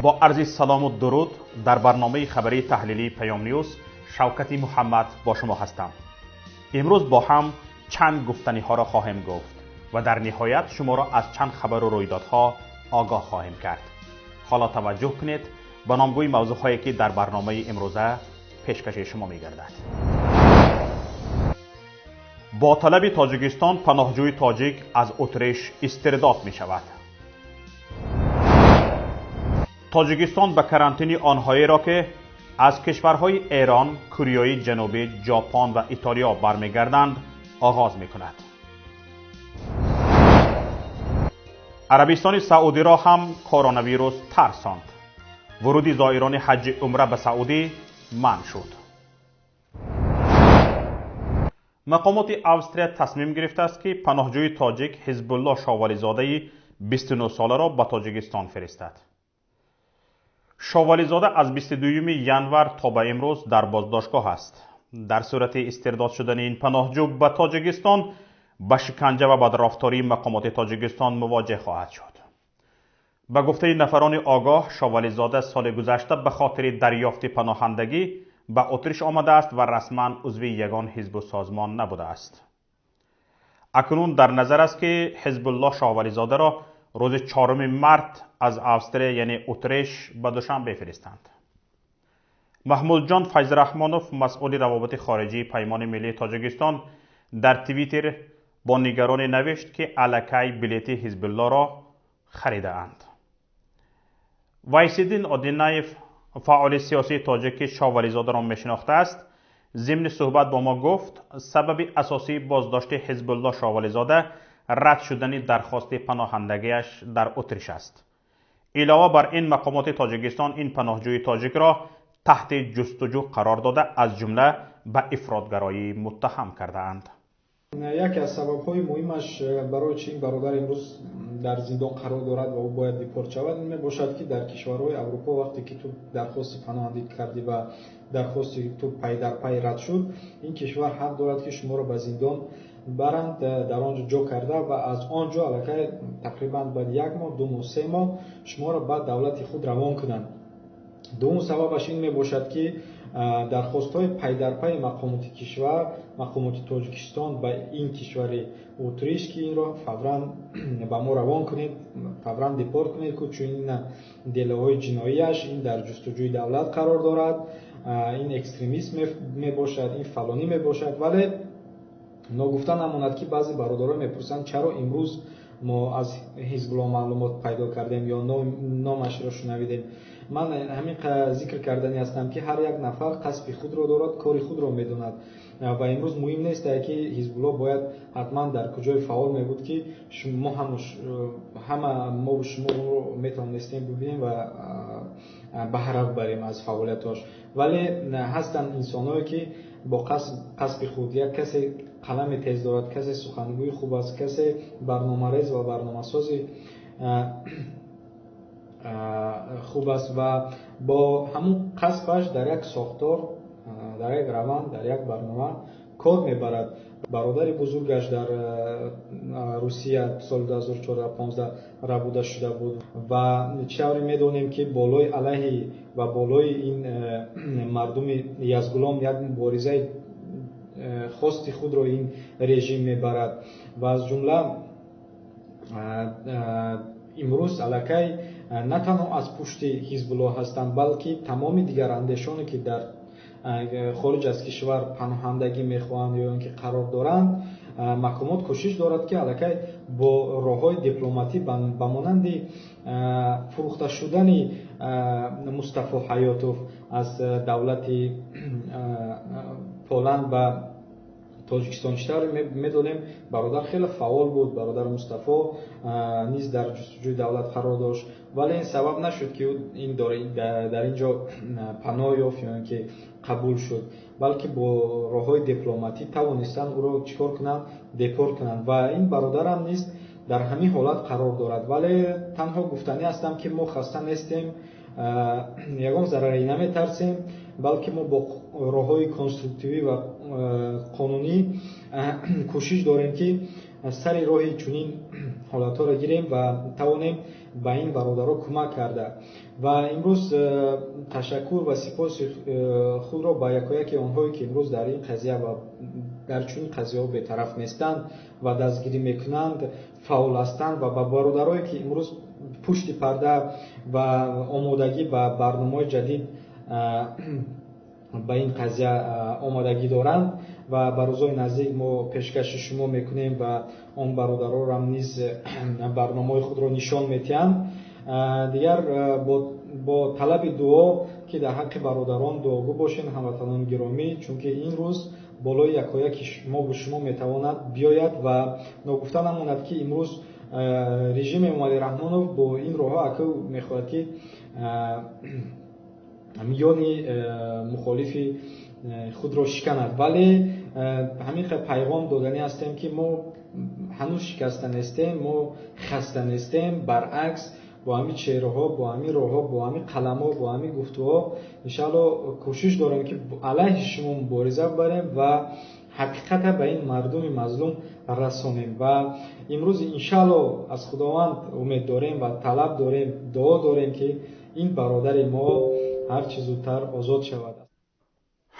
Бо арзи салому дуруд дар барномаи хабарии таҳлилии Паём Ньюс Шавкати Муҳаммад бо шумо ҳастам. Имрӯз бо ҳам чанд гуфтаниҳоро хоҳем гуфт ва дар ниҳоят шуморо аз чанд хабару рӯйдодҳо огоҳ хоҳем кард. Ҳоло таваҷҷӯҳ кунед ба номгӯи мавзӯъҳое ки дар барномаи имрӯза пешкаши шумо мегардад. Бо талаби Тоҷикистон паноҳҷӯи тоҷик аз Утриш истирдод мешавад. Тоҷикистон ба карантини онҳоеро ки аз кишварҳои Эрон, Кореяи Ҷанубӣ, Ҷопон ва Итолиё бармегарданд, оғоз мекунад. Арабистони Саудиро ҳам коронавирус тарсонд. Вуруди зоирони ҳаҷҷи умра ба Саудӣ манъ шуд. Мақомоти Австрия тасмим гирифтааст, ки паноҳҷӯи тоҷик Ҳизбулло Шовализодаи 29 соларо ба Тоҷикистон фиристад. Шовализода аз 22 январ то ба имрӯз дар боздоштгоҳ аст. Дар сурати истирдод шудани ин паноҳҷӯ ба Тоҷикистон ба шиканҷа ва бадрафтории мақомоти Тоҷикистон мувоҷеҳ хоҳад шуд. Ба гуфтаи нафарони огоҳ, Шовализода соли гузашта ба хотири дарёфти паноҳандагӣ ба Утриш омадааст ва расман узви ягон ҳизбу созмон набудааст. Акнун дар назар аст, ки Ҳизбулло Шоҳвализодаро рӯзи 4 март аз Австрия, яъне Утриш, ба Душанбе фиристанд. Маҳмудҷон Файзраҳмонов, масъули равобити хориҷии Паймони миллии Тоҷикистон, дар Твиттер бо нигаронӣ навишт, ки аллакай билети Ҳизбуллоро харидаанд. Вайсиддин Одинаев, фаъоли сиёсии тоҷик, ки Шовализодаро мешинохтааст, зимни суҳбат бо мо гуфт, сабаби асосии боздошти Ҳизбулло Шовализода рад шудани дархости паноҳандагиаш дар Утриш аст. Илова бар ин, мақомоти Тоҷикистон ин паноҳҷӯи тоҷикро таҳти ҷустуҷӯ қарор дода, аз ҷумла ба ифротгароӣ муттаҳам кардаанд. Яке аз сабабҳои муҳимаш, барои чи ин бародар имрӯз дар зиндон қарор дорад ва ӯ бояд депорт шавад, ин мебошад, ки дар кишварҳои Аврупо вақте ки ту дархости паноҳандагӣ кардӣ ва дархости ту пай дар пай рад шуд, ин кишвар ҳақ дорад, ки шуморо ба зиндон баранд, дар он ҷо ҷо карда ва аз он ҷо аллакай тақрибан баъд як моҳ, 2 моҳ, 3 моҳ шуморо ба давлати худ равон кунанд. Дуввум сабабаш ин мебошад, ки дархостҳои пайдарпайи мақомоти кишвар, мақомоти Тоҷикистон ба ин кишвари Утриш, ки инро фавран ба мо равон кунед, фавран депорт кунед, ку чун ин делаҳои ҷиноияш ин дар ҷустуҷӯи давлат қарор дорад, ин экстремист мебошад, ин фалонӣ мебошад. Вале ногуфта намонад, ки баъзе бародарон мепурсанд, чаро имрӯз мо аз Ҳизбулло маълумот пайдо кардем ё номашро шунавидем. Ман ҳамин зикр кардани ҳастам, ки ҳар як нафар касби худро дорад, кори худро медонад ва имрӯз муҳим нест, ки Ҳизбулло бояд ҳатман дар куҷои фаъол мебуд, ки мо ҳама мову шумо онро метавонистем бибинем ва баҳра барем аз фаъолияташ. Вале ҳастанд инсонҳое, ки бо қасби худ, як касе қалами тез дорад, касе сухангӯи хуб аст, касе барномарез ва барномасози хуб аст ва бо ҳамун қасбаш дар як сохтор, дар як раванд, дар як барнома кор мебарад. Бародари бузургаш дар Русия соли 2014-15 рабуда шуда буд ва чӣ тавре медонем, ки болои алайҳи ва болои ин мардуми Язгулом як муборизаи хости худро ин режим мебарад ва аз ҷумла имрӯз аллакай на танҳо аз пушти Ҳизбулло ҳастанд, балки тамоми дигарандешоне, ки дар хориҷ аз кишвар паноҳандагӣ мехоҳанд ё ин ки қарор доранд, мақомот кӯшиш дорад, ки аллакай бо роҳҳои дипломатӣ ба монанди фурӯхта шудани Мустафо Ҳаётов аз давлати Поланд ба Тоҷикистон. Чӣ тавре медонем, бародар хеле фаъол буд, бародар Мустафо низ дар ҷустуҷӯи давлат қарор дошт, вале ин сабаб нашуд, ки ӯ дар ин ҷо паноҳ ёфт ё ин ки қабул шуд, балки бо роҳҳои дипломатӣ тавонистанд ӯро чӣ кор кунанд, депорт кунанд ва ин бародарам низ дар ҳамин ҳолат қарор дорад. Вале танҳо гуфтанӣ ҳастам, ки мо хаста нестем, ягон зараре наметарсем, балки мо бо роҳҳои конструктивӣ ва қонунӣ кӯшиш дорем, ки сари роҳи чунин ҳолатҳоро гирем ва тавонем ба ин бародаро кӯмак карда. Ва имрӯз ташаккур ва сипоси худро ба якояки онҳое, ки имрӯз дар ин қазия ва дар чунин қазияҳо бетараф нестанд ва дастгирӣ мекунанд, фаъол ҳастанд, ва ба бародарое, ки имрӯз пушти парда ва омодагӣ ба барномаҳои ҷадид ба ин қазия омодагӣ доранд ва ба рӯзҳои наздик мо пешкаши шумо мекунем ва он бародарорам низ барномаҳои худро нишон метиҳанд. Дигар бо талаби дуо, ки дар ҳаққи бародарон дуогӯ бошем, ҳамватанони гиромӣ, чунки ин рӯз болои якояки мову шумо метавонад биёяд. Ва ногуфта намонад, ки имрӯз режими Эмомалӣ Раҳмонов бо ин роҳҳо аку мехоҳад, ки миёни мухолифи худро шиканад, вале ҳамин пайғом доданӣ ҳастем, ки мо ҳанӯз шикаста нестем, мо хаста нестем. Баръакс, бо ҳамин чеҳраҳо, бо ҳамин роҳҳо, бо ҳамин қаламҳо, бо ҳамин гуфтуҳо иншаалло кӯшиш дорем, ки алайҳи шумо мубориза барем ва ҳақиқата ба ин мардуми мазлум расонем. Ва имрӯз иншаалло аз Худованд умед дорем ва талаб дорем, дуо дорем, ки ин бародари мо ҳарчи зудтар озод шавад.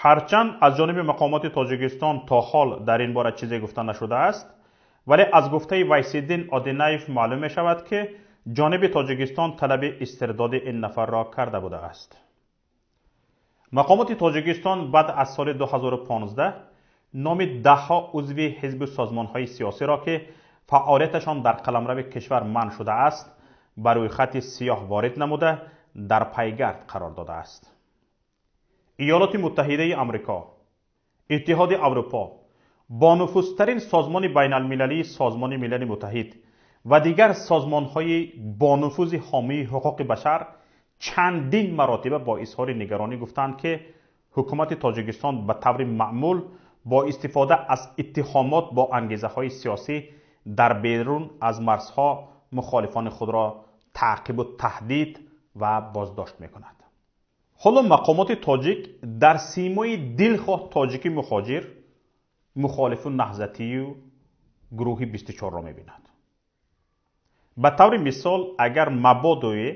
Ҳарчанд аз ҷониби мақомоти Тоҷикистон то ҳол дар ин бора чизе гуфта нашудааст, вале аз гуфтаи Вайсиддин Одинаев маълум мешавад, ки ҷониби Тоҷикистон талаби истирдоди ин нафарро карда будааст. Мақомоти Тоҷикистон баъд аз соли 2015 номи даҳҳо узви ҳизбу созмонҳои сиёсиро, ки фаъолияташон дар қаламрави кишвар манъ шудааст, ба рӯйхати сиёҳ ворид намуда, дар пайгард қарор додааст. Иёлоти Муттаҳидаи Амрико, Иттиҳоди Аврупо, бонуфузтарин созмони байналмилалии Созмони Милали Муттаҳид ва дигар созмонҳои бонуфузи ҳомии ҳуқуқи башар чандин маротиба бо изҳори нигаронӣ гуфтанд, ки ҳукумати Тоҷикистон ба таври маъмул бо истифода аз иттиҳомот бо ангезаҳои сиёсӣ дар берун аз марзҳо мухолифони худро таъқибу таҳдид ва боздошт мекунад. Ҳоло мақомоти тоҷик дар симои дилхоҳ тоҷики муҳоҷир мухолифу наҳзатию гурӯҳи 24-ро мебинад. Ба таври мисол, агар мабодое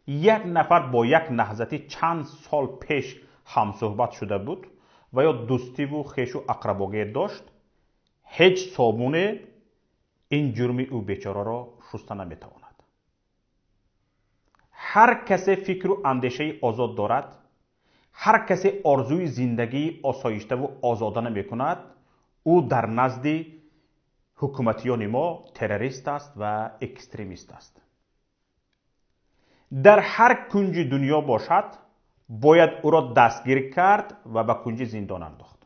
як нафар бо як наҳзатӣ чанд сол пеш ҳамсӯҳбат шуда буд ва ё дӯстиву хешу ақрабогие дошт, ҳеҷ собуне ин ҷурми ӯ бечораро шуста наметавонад. Ҳар касе фикру андешаи озод дорад, ҳар касе орзуи зиндагии осоиштаву озода намекунад, ӯ дар назди ҳукуматиёни мо террорист аст ва экстремист аст. Дар ҳар кунҷи дунё бошад, бояд ӯро дастгир кард ва ба кунҷи зиндон андохт.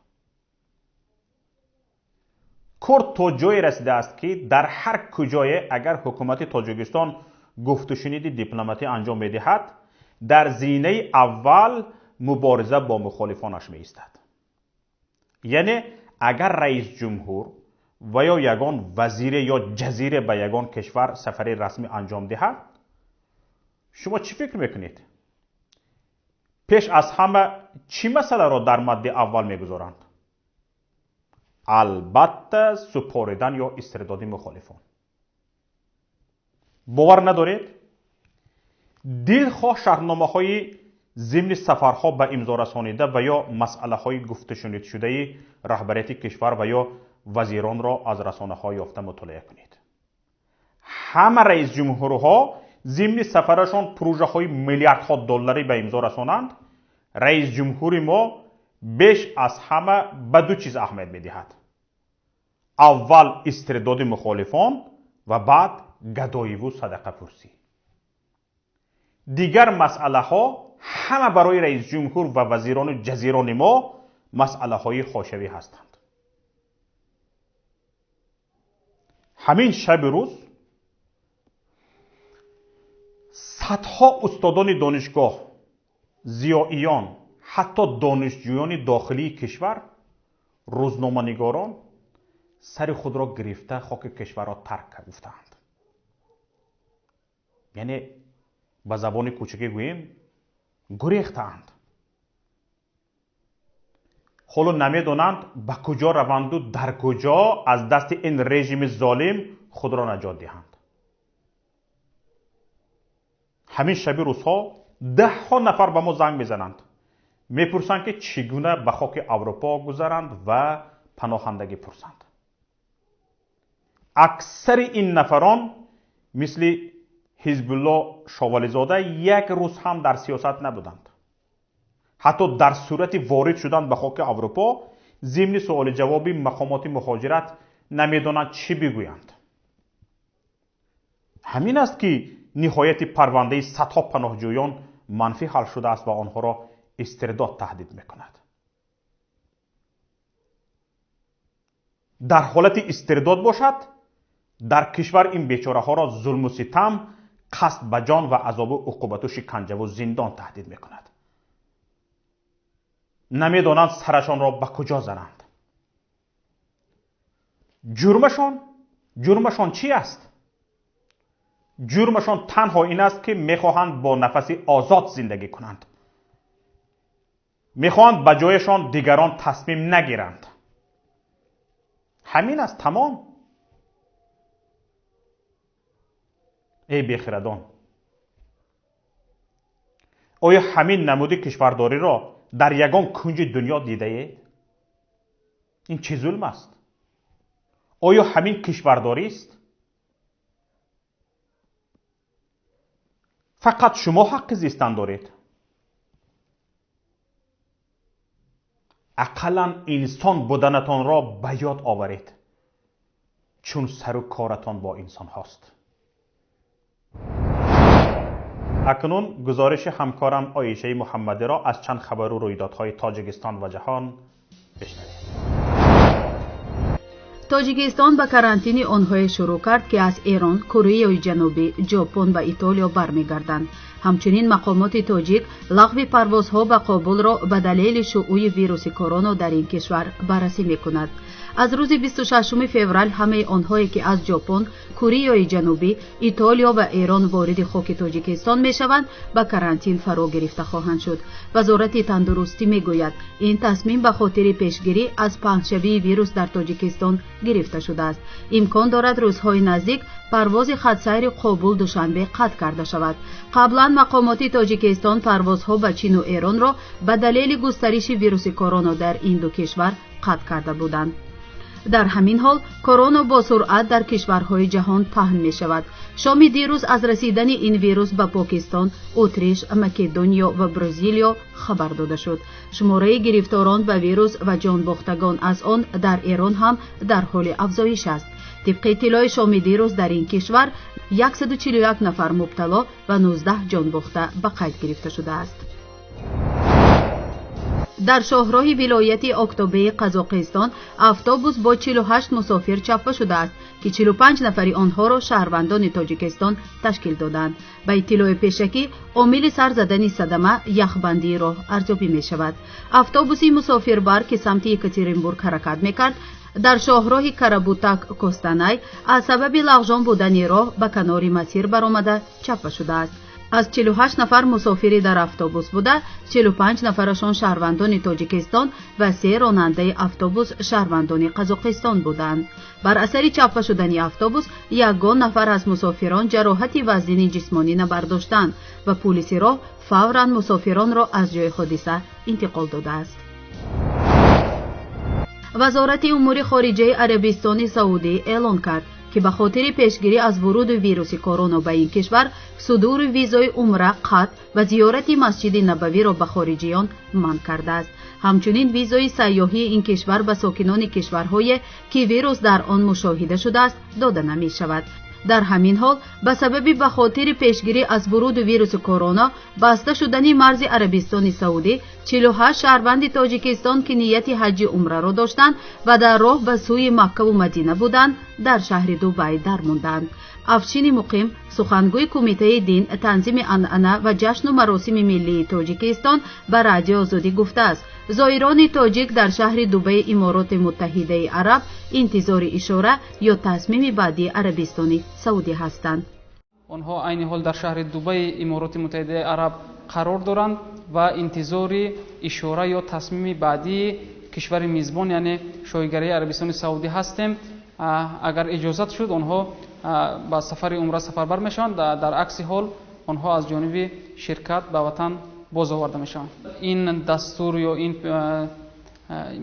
Кор то ҷое расидааст, ки дар ҳар куҷое агар ҳукумати Тоҷикистон гуфтушуниди дипломатӣ анҷом медиҳад, дар зинаи аввал мубориза бо мухолифонаш меистад. Яъне агар раисҷумҳур ва ё ягон вазире ё ҷазире ба ягон кишвар сафари расмӣ анҷом диҳад, шумо чӣ фикр мекунед? Пеш аз ҳама чӣ масъаларо дар мадди аввал мегузоранд? Албатта, супоридан ё истирдоди мухолифон. Бовар надоред? Дилхоҳ шарҳномаҳои зимни сафарҳо ба имзо расонида ва ё масъалаҳои гуфташунидшудаи раҳбарияти кишвар ва ё вазиронро аз расонаҳо ёфта мутолиа кунед. Ҳама раисҷумҳурҳо зимни сафарашон пурӯжаҳои миллиардҳо долларӣ ба имзо расонанд, раисҷумҳури мо беш аз ҳама ба ду чиз аҳамият медиҳад: аввал истирдоди мухолифон ва баъд гадоиву садақапурсӣ. Дигар масъалаҳо ҳама барои раисҷумҳур ва вазирону ҷазирони мо масъалаҳои ҳошиявӣ ҳастанд. Ҳамин шаби рӯз садҳо устодони донишгоҳ, зиёиён, ҳатто донишҷӯёни дохилии кишвар, рӯзноманигорон сари худро гирифта хоки кишварро тарк гуфтаанд. Яъне ба забони кӯчакӣ гӯем, гурехтаанд. Ҳоло намедонанд ба куҷо раванду дар куҷо аз дасти ин режими золим худро наҷот диҳанд. Ҳамин шаби рӯзҳо даҳҳо нафар ба мо занг мезананд, мепурсанд, ки чӣ гуна ба хоки Аврупо гузаранд ва паноҳандагӣ пурсанд. Аксари ин нафарон мисли Ҳизбулло Шовализода як рӯз ҳам дар сиёсат набуданд. Ҳатто дар сурати ворид шудан ба хоки Аврупо зимни суоли ҷавоби мақомоти муҳоҷират намедонанд чӣ бигӯянд. Ҳамин аст, ки ниҳояти парвандаи садҳо паноҳҷӯён манфӣ ҳал шудааст ва онҳоро истирдод таҳдид мекунад. Дар ҳолати истирдод бошад, дар кишвар ин бечораҳоро зулму ситам, қасд ба ҷон ва азобу уқубату шиканҷаву зиндон таҳдид мекунад. Намедонанд сарашонро ба куҷо зананд. Ҷурмашон чӣ аст? Ҷурмашон танҳо ин аст, ки мехоҳанд бо нафаси озод зиндагӣ кунанд. Мехоҳанд ба ҷояшон дигарон тасмим нагиранд. Ҳамин аст, тамом. Эй бехирадон, оё ҳамин намуди кишвардориро дар ягон кунҷи дунё дидаед? Ин чӣ зулм аст? Оё ҳамин кишвардорист? Фақат шумо ҳаққи зистан доред. Ақаллан инсон буданатонро ба ёд оваред, чун сару коратон бо инсонҳост. Акнун гузориши ҳамкорам Оишаи Муҳаммадиро аз чанд хабару рӯйдодҳои Тоҷикистон ва ҷаҳон бишнавед. Тоҷикистон ба карантини онҳое шурӯъ кард, ки аз Эрон, Кореяи Ҷанубӣ, Ҷопон ва Итолиё бармегарданд. Ҳамчунин мақомоти тоҷик лағви парвозҳо ба Қобулро ба далели шуъуи вируси корона дар ин кишвар баррасӣ мекунад. Аз рӯзи 26 феврал ҳамаи онҳое, ки аз Ҷопон, Кореяи Ҷанубӣ, Итолиё ва Эрон вориди хоки Тоҷикистон мешаванд, ба карантин фаро гирифта хоҳанд шуд. Вазорати тандурустӣ мегӯяд, ин тасмим ба хотири пешгирӣ аз паҳншавии вирус дар Тоҷикистон гирифта шудааст. Имкон дорад рӯзҳои наздик парвози хатсайри Қобул Душанбе қатъ карда шавад. Қаблан мақомоти Тоҷикистон парвозҳо ба Чину Эронро ба далели густариши вируси корона дар ин ду кишвар қатъ карда буданд. Дар ҳамин ҳол корона бо суръат дар кишварҳои ҷаҳон паҳн мешавад. Шоми дирӯз аз расидани ин вирус ба Покистон, Утриш, Македониё ва Бразилиё хабар дода шуд. Шумораи гирифторон ба вирус ва ҷонбохтагон аз он дар Эрон ҳам дар ҳоли афзоиш аст. Тибқи иттилои шоми дирӯз дар ин кишвар 141 нафар мубтало ва 19 ҷонбохта ба қайд гирифта шудааст. Дар шоҳроҳи вилояти Октобеи Қазоқистон автобус бо 48 мусофир чаппа шудааст, ки 45 нафари онҳоро шаҳрвандони Тоҷикистон ташкил доданд. Ба иттилои пешакӣ, омили сар задани садама яхбандии роҳ арзёбӣ мешавад. Автобуси мусофирбар, ки самти Екатеринбург ҳаракат мекард, дар шоҳроҳи Карабутак Костанай аз сабаби лағжон будани роҳ ба канори масир баромада чаппа шудааст. Аз 48 нафар мусофири дар автобус буда, 45 нафарашон шаҳрвандони Тоҷикистон ва 3 ронандаи автобус шаҳрвандони Қазоқистон буданд. Бар асари чаппа шудани автобус ягон нафар аз мусофирон ҷароҳати вазнини ҷисмонӣ набардоштанд ва пулиси роҳ фавран мусофиронро аз ҷои ҳодиса интиқол додааст. Вазорати умури хориҷаи Арабистони Саудӣ эълон кард, ки ба хотири пешгирӣ аз вуруди вируси корона ба ин кишвар судури визои умра қатъ ва зиёрати Масҷиди Набавиро ба хориҷиён манъ кардааст. Ҳамчунин визои сайёҳии ин кишвар ба сокинони кишварҳое, ки вирус дар он мушоҳида шудааст, дода намешавад. Дар ҳамин ҳол ба сабаби ба хотири пешгирӣ аз вуруди вируси корона баста шудани марзи Арабистони Саудӣ 48 шаҳрванди Тоҷикистон, ки нияти ҳаҷҷи умраро доштанд ва дар роҳ ба сӯи Маккаву Мадина буданд, дар шаҳри Дубай дармонданд. Афшини Муқим, сухангӯи Кумитаи дин, танзими анъана ва ҷашну маросими миллии Тоҷикистон ба Радио Озодӣ гуфтааст, зоирони тоҷик дар шаҳри Дубайи Имороти Муттаҳидаи Араб интизори ишора ё тасмими баъдии Арабистони Саудӣ ҳастанд. Онҳо айни ҳол дар шаҳри Дубайи Имороти Муттаҳидаи Араб қарор доранд ва интизори ишора ё тасмими баъдии кишвари мизбон, яъне шоҳигарии Арабистони Саудӣ ҳастем. Агар иҷозат шуд, онҳо ба сафари умра сафарбар мешаванд. Дар акси ҳол онҳо аз ҷониби ширкат ба ватан боз оварда мешаванд. Ин дастур ё ин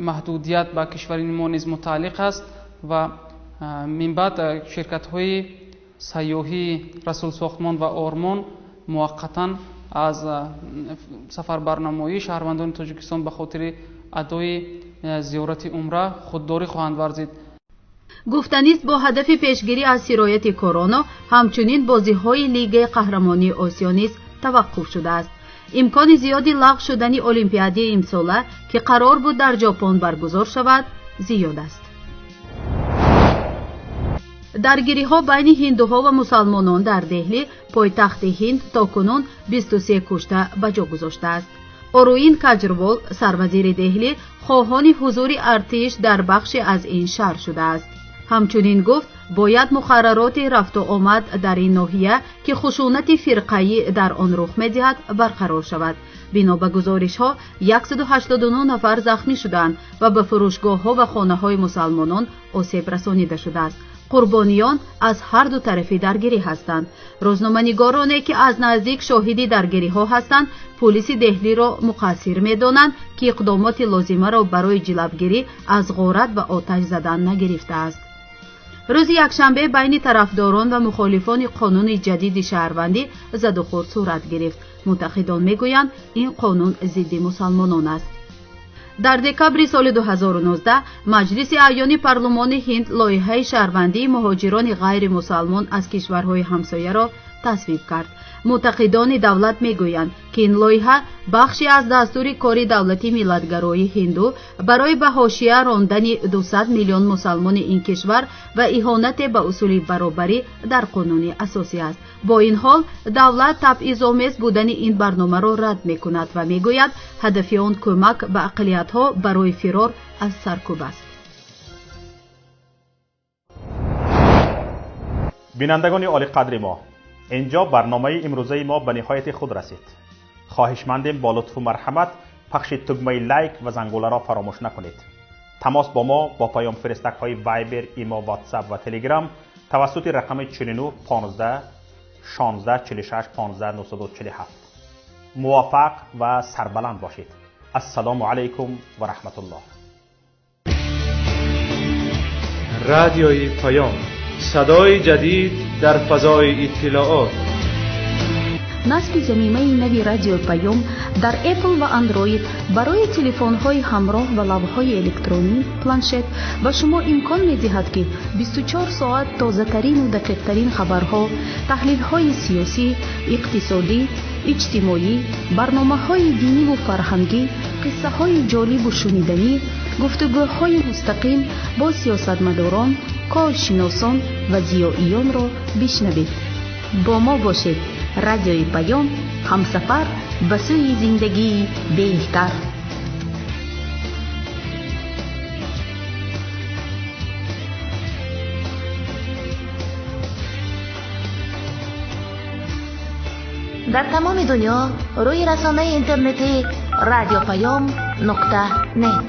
маҳдудият ба кишвари мо низ мутааллиқ аст ва минбаъд ширкатҳои сайёҳии Расулсохтмон ва Ормон муваққатан аз сафарбарнамоии шаҳрвандони Тоҷикистон ба хотири адои зиёрати умра худдорӣ хоҳанд варзид. Гуфтанист, бо ҳадафи пешгирӣ аз сирояти корона ҳамчунин бозиҳои Лигаи қаҳрамонии Осиё низ таваққуф шудааст. Имкони зиёди лағв шудани Олимпиадаи имсола, ки қарор буд дар Ҷопон баргузор шавад, зиёд аст. Даргириҳо байни ҳиндуҳо ва мусалмонон дар Деҳлӣ, пойтахти Ҳинд, то кунун 23 кушта ба ҷо гузоштааст. Оруин Каҷрвол, сарвазири Деҳлӣ, хоҳони ҳузури артиш дар бахше аз ин шаҳр шудааст. Ҳамчунин гуфт, бояд муқаррароти рафту омад дар ин ноҳия, ки хушунати фирқаӣ дар он рух медиҳад, барқарор шавад. Бино ба гузоришҳо, 189 нафар захмӣ шуданд ва ба фурӯшгоҳҳо ва хонаҳои мусалмонон осеб расонида шудааст. Қурбониён аз ҳар ду тарафи даргирӣ ҳастанд. Рӯзноманигороне, ки аз наздик шоҳиди даргириҳо ҳастанд, пулиси Деҳлиро муқассир медонанд, ки иқдомоти лозимаро барои ҷилавгирӣ аз ғорат ва оташ задан нагирифтааст. Рӯзи якшанбе байни тарафдорон ва мухолифони қонуни ҷадиди шаҳрвандӣ задухӯрд сурат гирифт. Мунтақидон мегӯянд, ин қонун зидди мусалмонон аст. Дар декабри соли 2019 Маҷлиси аъёни парлумони Ҳинд лоиҳаи шаҳрвандии муҳоҷирони ғайримусалмон аз кишварҳои ҳамсояро тасвиб кард. Муътақидони давлат мегӯянд, ки ин лоиҳа бахше аз дастури кори давлати миллатгароии ҳинду барои ба ҳошия рондани 200 миллион мусалмони ин кишвар ва иҳонате ба усули баробарӣ дар қонуни асосӣ аст. Бо ин ҳол, давлат табъизомез будани ин барномаро рад мекунад ва мегӯяд, ҳадафи он кӯмак ба ақаллиятҳо барои фирор аз саркӯб аст. Бинандагони олиқадри мо, инҷо барномаи имрӯзаи мо ба ниҳояти худ расид. Хоҳишмандем бо лутфу марҳамат пахши тугмаи лайк ва зангуларо фаромӯш накунед. Тамос бо мо бо паёмфиристакҳои Вайбер, Имо, Ватсап ва Телеграм тавассути рақами 49 15 16 46 15 947. Муваффақ ва сарбаланд бошед. Ассалому алайкум ва раҳматуллоҳ. Радиои Паём, садои ҷадид дар фазои иттилоот. Насби замимаи нави Радиои Паём дар Apple ва Android барои телефонҳои ҳамроҳ ва лавҳаҳои электронӣ, планшет ба шумо имкон медиҳад, ки 24 соат тозатарину дақиқтарин хабарҳо, таҳлилҳои сиёсӣ, иқтисодӣ, иҷтимоӣ, барномаҳои диниву фарҳангӣ, қиссаҳои ҷолибу шуниданӣ, гуфтугӯҳои мустақим бо сиёсатмадорон, коршиносон ва зиёиёнро бишнавед. Бо мо бошед. Радиои Паём, ҳамсафар ба сӯи зиндагии беҳтар. Дар тамоми дунё рӯи расонаи интернетии радиопаём.нет.